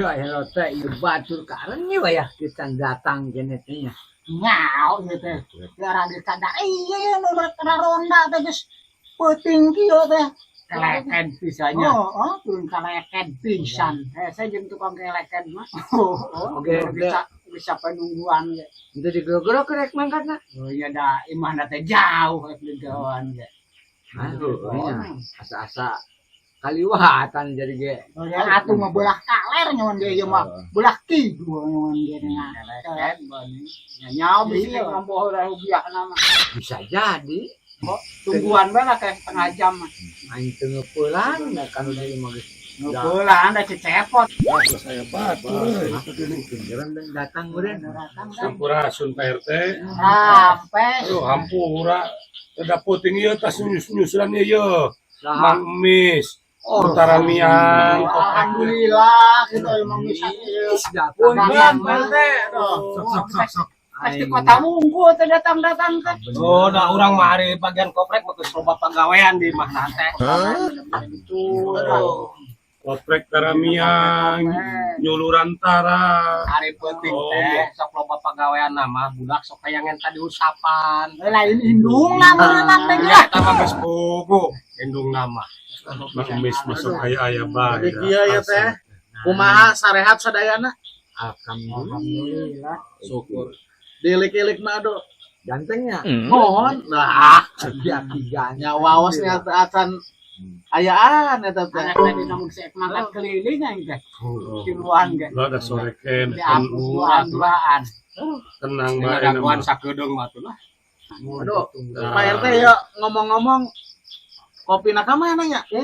Hello teh ieu batur karennya wayah kita datang kene teh nya. Nyao ieu teh. Gara geus sadar iya nu rek ronda teh geus peuting kieu teh. Keleken pisannya. Oh, turun kaleken pisan. Eh, saya jeung tukang keleken mah. Oh, Oke, bisa bisa penungguan ge. Itu digerok rek mangkatna. Oh iya dah, imahna teh jauh rek digawan ge. Aduh, nya asa-asa kaliwatan jadi ge. Oh, ya atuh mah belah kaler nyawan ge ieu mah. Belah kidul nyawan ge nya. Keleken bani. Nya nyao bisi Iya. ngamboh rupiah mah. Bisa jadi Tungguan bae lah kayak setengah jam mah. Aing teu ngeupelan kan udah ieu mah geus. Ngeupelan da cecepot. Saya batur euy. Pinggiran datang meureun. Sampurasun Pak RT. Sampai Aduh, hampura. Rada puting ieu tas nyusulan ieu. Saha? Mang Emis. Oh, Taramiang. alhamdulillah gitu emang bisa ieu. Datang. Punten Pak RT. Sok sok sok sok. Pasti kota wungkul teh datang-datang teh. Oh, nah urang mah ari bagian koprek mah geus loba pagawean di imahna teh. Betul. Koprek Taramiang, nyuluran tara. Ari peuting Oh. teh sok loba pagawean mah budak sok hayang tadi usapan. Lain indungna meureunang teh Ya, eta mah geus bogo indungna mah. Mang Emis masuk aya aya bae. Jadi kieu ya teh. Kumaha sarehat sadayana? Alhamdulillah. Syukur. Diilik-ilik mah aduh. Gantengnya. Mohon. Lah, Ya tiganya. nya waosnya teh acan ayaan eta teh. Anak tadi namun saya makan keliling aing teh. Tiluan ge. Lo ada sore ken. Dihapus duaan-duaan. Tenang bae Dagoan nama. sakedeung mah atuh lah. Aduh, Pak RT ya ngomong-ngomong kopi ka mana nya? Eh,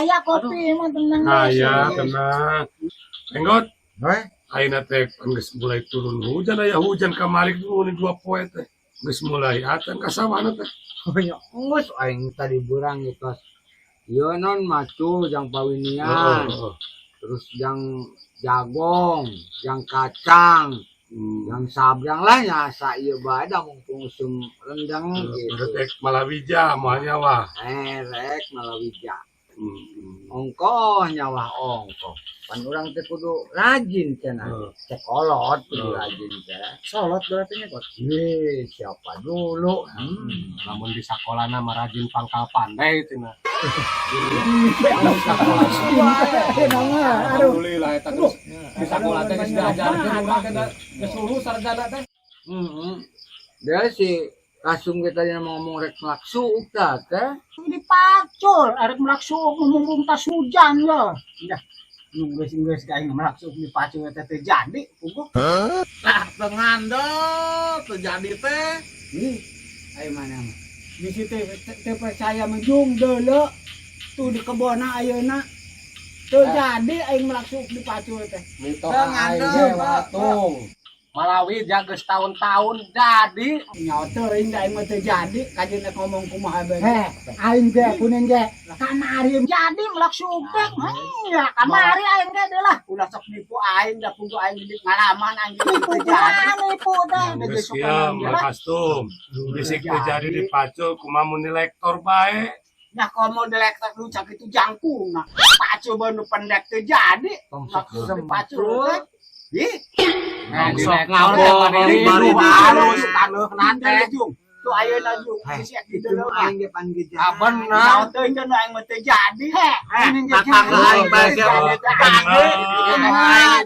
aya kopi mah tenang. Aya tenang. Enggot, Heh, ayeuna teh geus mulai turun hujan, aya hujan kamari dulu nih 2 poe teh. Geus mulai atan ka sawahna teh. Nya geus aing tadi burang gitu. Ieu non macul jang pawinian, Heeh. terus jang jagong, jang kacang, jang sabrang lah nya asa ieu bae da mumpung usum rendang gitu. Rek malawija moal nyawa. Eh, rek malawija. Ongkoh nyawah ongkoh. Pan urang teh kudu rajin cenah. Cek kolot kudu rajin teh. Solot berarti nya kok. Ye, siapa dulu? Lamun di sakolana mah rajin pangkal pandai cenah. Alhamdulillah eta geus di sakola teh geus diajarkeun urang teh geus lulus sarjana teh. Heeh. Dia si Kasum kita tadi mau ngomong rek melak suuk tah teh. Dipacul, arek melak suuk mumpung tas hujan loh. Dah. Nunggu geus aing melak suuk dipacul teh teu jadi puguh. Lah, teu ngandel, teu jadi teh. Ih, ayo mana mah. Di situ teu percaya mejung deuleu. Tuh di kebonna ayeuna. Teu jadi aing melak suuk dipacul teh. Mitoh Teu aing ngandel, ge watung. Malawi geus tahun-tahun jadi. Nyawa teuing da aing mah teu jadi kajeun rek ngomong kumaha bae. Eh, aing ge kuning ge kamari jadi melak suuk teh. Ya, kamari aing ge deui lah. Ulah sok nipu aing da puguh aing di ngalaman aing Nipu teu jadi. kumaha nipu teh. Geus kieu Mang Kastum. Bisik teu jadi dipacul kumaha mun dilektor bae. Nah, komo dilektor lu sakitu jangkung nah. Pacul bae nu pendek teu jadi. Tong sok Dipacul teh. Ih, Nah, Sok dilektor ngabohong teh bari halus taneuhna teh. Jung. Tuh ayeuna jung Heh, bisi itu kitu deui mah. aing ge pan ge Ah, bener. Nyawa teuing da nu aing mah teu jadi. Heh, Ini ge Tetangga aing bae ge. Jadi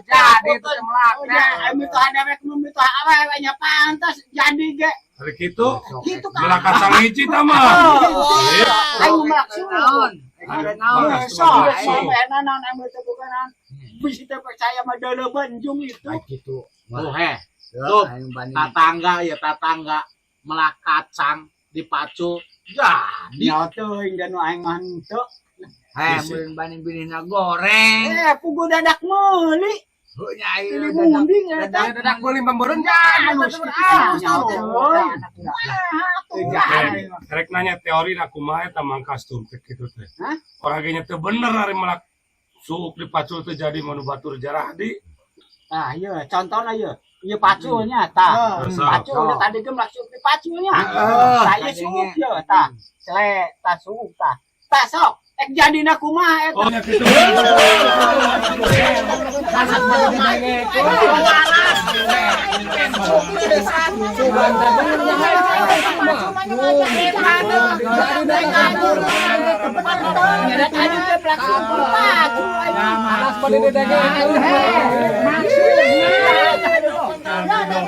jadi teh melak Ya, aing mitoha dewek nu mitoha awewe nya pantas jadi ge. Hari kitu Gitu kan. melak kacang hiji tah mah. Aing melak suuk. Naon? Mang Naon? Kastum Sok, melak suuk. sampena naon aing mah teu boga naon. Bisi teu percaya mah deuleu benjung itu. Ai kitu. Tuh heh. Tuh, Aing banding tetangga ya tetangga melak kacang dipacul jadi. Nyawa teuing da nu aing mah henteu. Heh, mun banding binihna goreng. Eh, puguh dadak meuli. Heuh nya aing Pilih munding eta. Dadak meuli pembereun jadi. Halus kitu nyawa teuing. Teu jadi. Eh, rek nanya teori na kumaha eta Mang Kastum teh kitu teh. Hah? Orang ge nya teu bener ari melak suuk dipacul teu jadi mah nu batur jarah di. Ah, iya, contohna ieu. Ieu paculnya tah. Sok. Paculnya tadi ge melak suuk di paculnya. Heeh. Tah ieu suuk ieu tah. Sele tah suuk tah. Tah sok. Ek jadina kumaha eta? Oh, nya kitu.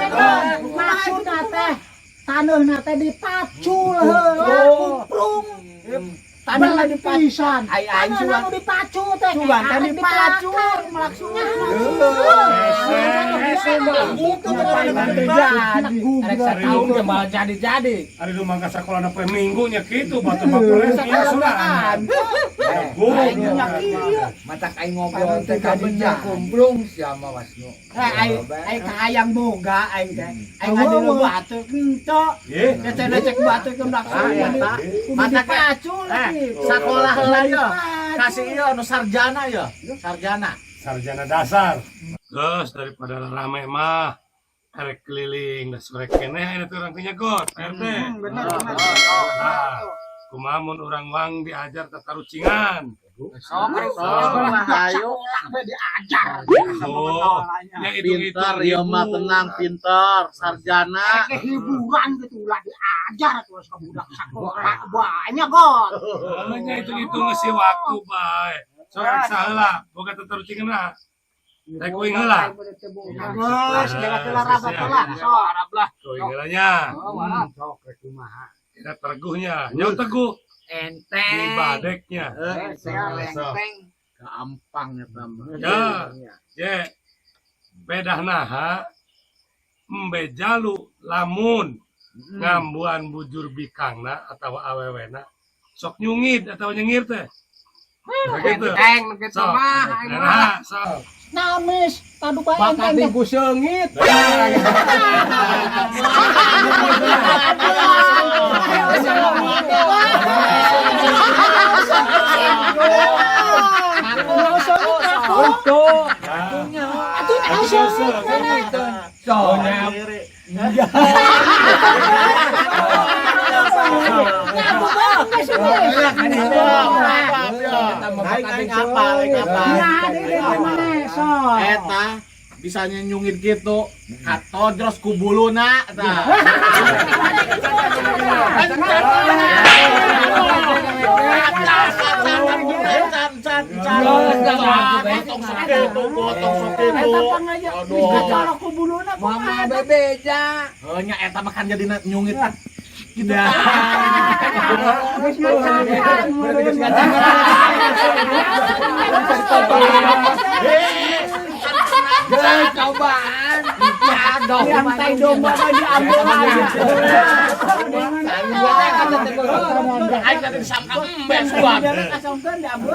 Maksudna teh taneuhna teh dipacul heula kumprung. Taneuhna dipacul. Pisan. Ai aing Taneuhna sugan. nu dipacul teh. Sugan teh Arek dipacul dipelakar. maksudna. Gitu Jadi arek sataun ge malah jadi-jadi. Ari nu mangka sakolana poe Minggu nya kitu batur mah poe suran. Matak aing ngobrol teh kadinya kumplung sia mah wasnu. Eh, aing aing kahayang boga aing teh. Aing ngadilu batur henteu. Ye. Lecek-lecek batur ke maksudna. Kudu dipacul lagi. Sakolah heula ya. Dipacul. Kasih ieu anu sarjana ya. Sarjana. Sarjana dasar. Terus daripada rame mah erek keliling da sore keneh aya teh urang teh nyagot, Pak RT. Bener bener. Nah, kumaha mun urang wang diajar tatarucingan. Sok lah ayo. Oh, ya itu-itu. Pinter ieu mah tenang pinter sarjana. Kayak hiburan gitu ulah diajar terus ke budak sekolah banyak kok. Nya itu-itu ngisi waktu bae. Sok rek saheula, boga tatarucingan lah. Rek uing heula. Geus, kira-kira rabat lah. Sok. Uing heula nya. Sok rek kumaha. Kira teguhnya, nyaut teguh di Enteng. badeknya. Enteng, enteng. Gampang eta mah. Ya, ye. Pedah naha embe jalu lamun ngambuan bujur bikangna atau awewena sok nyungit atau nyengir teh. Begitu. Enteng gitu Sok. mah. Nah, sok. Namis, padu bae Bakat enteng. ku seungit. Untuk Atuh naon soalnya Aing aing apa aing apa. Nah, deui mana sok. Eta bisa nyungit gitu katojros ku buluna tah. Eta pangaja geus kacolok ku buluna kumaha. Mama bebeja. Nya eta mah kan jadi nyungit. Geus ngacakan. Geus cobaan. Ya dong. Yang tai domba mah diambil aja. Aing tadi disangka embe Yang suan. tai domba kasongkeun diambil.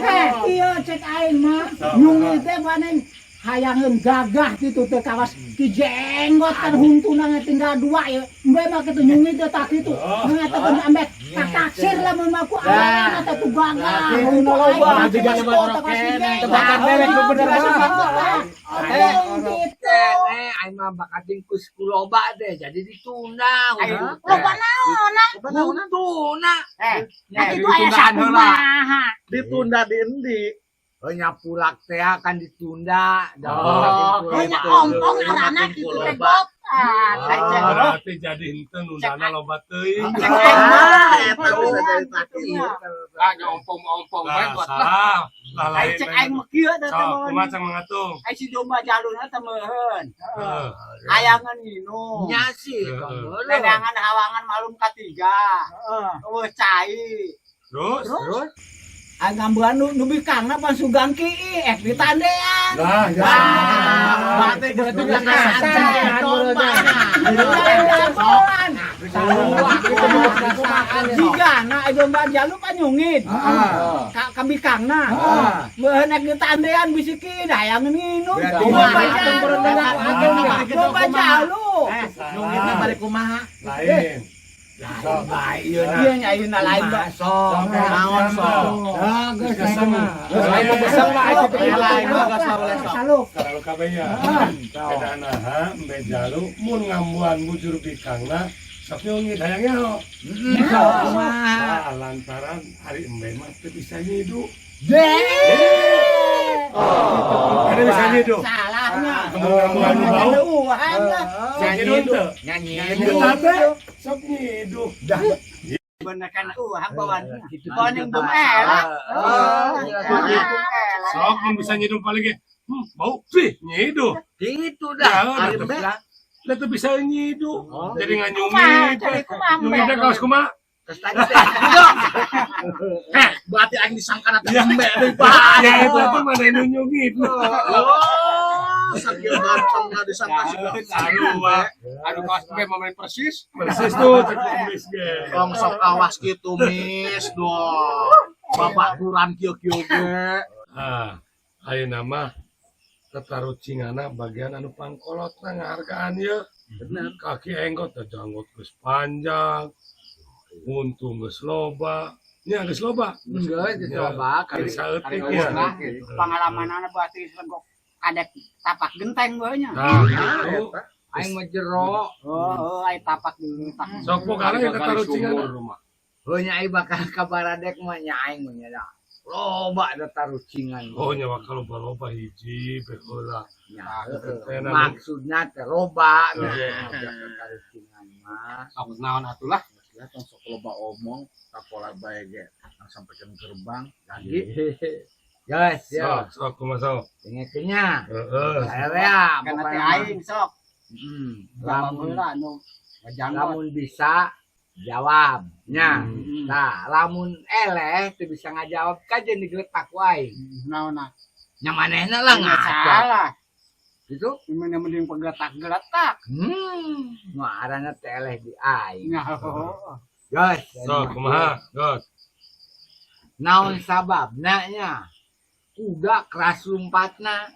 Eh, ieu cek aing mah nyungit teh panen hayangeun gagah gitu teh kawas ki jenggot kan huntuna tinggal dua ya. Embe mah kitu nyungit teh tak kitu. Ngatakeun ambek tataksir lamun mah ku awewe teh tu gagah. Huntu aing mah Juga geus lewat kota orok kawas ki keneh, jenggot. tebakan dewek nu bener mah. Eh, gitu. Eh, aing mah bakating kus kuloba deh, jadi ditunda. Loba naon ah? Huntuna. Eh, Nah, kitu aya sakumaha. Ditunda di endi? Oh, nyapulak teh akan ditunda. Oh, Nya ompong arana kitu teh got. Ah, Berarti jadi henteu nundana loba teuing. Ah, eta bisa jadi takdir. Ah, ompong-ompong bae Lah, buat lah. salah. Lah Aing lain. cek aing mah kieu teh Sok, kumaha cang mangatung. Aing si domba jaluna teh meureun. Heeh. Hayangan nginum. Nya sih, Heeh. Ledangan hawangan malum katiga. Eueuh cai. Terus? Terus? Aing ngambuan nu bikangna pan sugang kieu ek ditandean. Lah, ya. Berarti geus Perasaan domba. Jigana aya domba jalu panyungit. Ka kabikangna. Meuheun ek ditandean bisi kieu hayang nginum. Domba jalu. Domba jalu. Nyungitna balik kumaha? Lain. Sok. Baik ieu na. Ieu nya ayeuna lain ba. Sok. Naon sok? Ah, geus Keseng. Lain mah beseng lah aing teh. Lain mah geus boleh sok. Saluk. Kalau kabehnya. Beda naha, embe jalu, mun ngambuan bujur bikangna, Sok nyungit hayang nyaho. Kumaha? Nah, lantaran ari embe mah teu bisa nyidu. Deh. Ada bisa nyidu. Salahnya. Kamu anu bau. Leuhan lah. Sok nyidu teu? Nyanyi. Eta teh sok nyidu. Dah. Bener kan uhang bawaan. Gitu. Bawaan yang belum elak. Oh, Sok mun bisa nyidu paling ge. Bau sih nyidu. Gitu dah. Ya, Ari udah. lah. Lah teu bisa nyidu. Oh. Jadi nganyungit. Kumaha, cari kumaha, Nyungit teh kaos kumaha? Terus tadi teh. Eh, berarti aing disangkana teh Ya. embe deui, Pak. Ya itu tuh mana nu nyungit. Oh, sakieu gantengna disangka si Sarua. Aduh kaos embe mah main persis. Persis tuh cek kumis ge. Tong sok awas kitu mis doh. Bapak kuran kieu-kieu ge. Ah, ayeuna mah tetarucingana bagian anu pangkolotna ngahargaan ieu. Bener. Kaki enggot teh janggot geus panjang. Untung geus loba. Nya geus loba. Geus dicoba Kali saeutik Kali nya. Nah, pengalaman berarti legok kadek tapak genteng gue nya. Nah, gitu. Aing mah jero. Oh, oh, ai tapak dulu tak. Sok pokokna eta tarucingan. rumah. Heuh nya aing bakal kabaradek mah nya aing mah nya dah. Loba da tarucingan. Oh nyawa kalau loba hiji be heula. Nya, heueuh. Enak. Maksudna teh loba Heeh. tarucingan mah. Sok naon atuh lah. Ya tong sok loba omong sakola bae ge sampai ke gerbang. Lagi. Guys, ya. Sok sok kumaha sok. Dengekeun nya. Heeh. Area Kan teh aing sok. Lamun Lamun anu ngajanggot. lamun bisa jawab nya. Hmm. Nah, lamun eleh teu bisa ngajawab kajen digeletak ku aing. Naon nah. Nya manehna lah ngaca. Salah. Gitu. Gimana mending pegeletak-geletak. Ngaranna teh eleh di aing. Nah, oh. Guys, Sok kumaha? Got. Naon sababna nya? Kuda keras lompatna.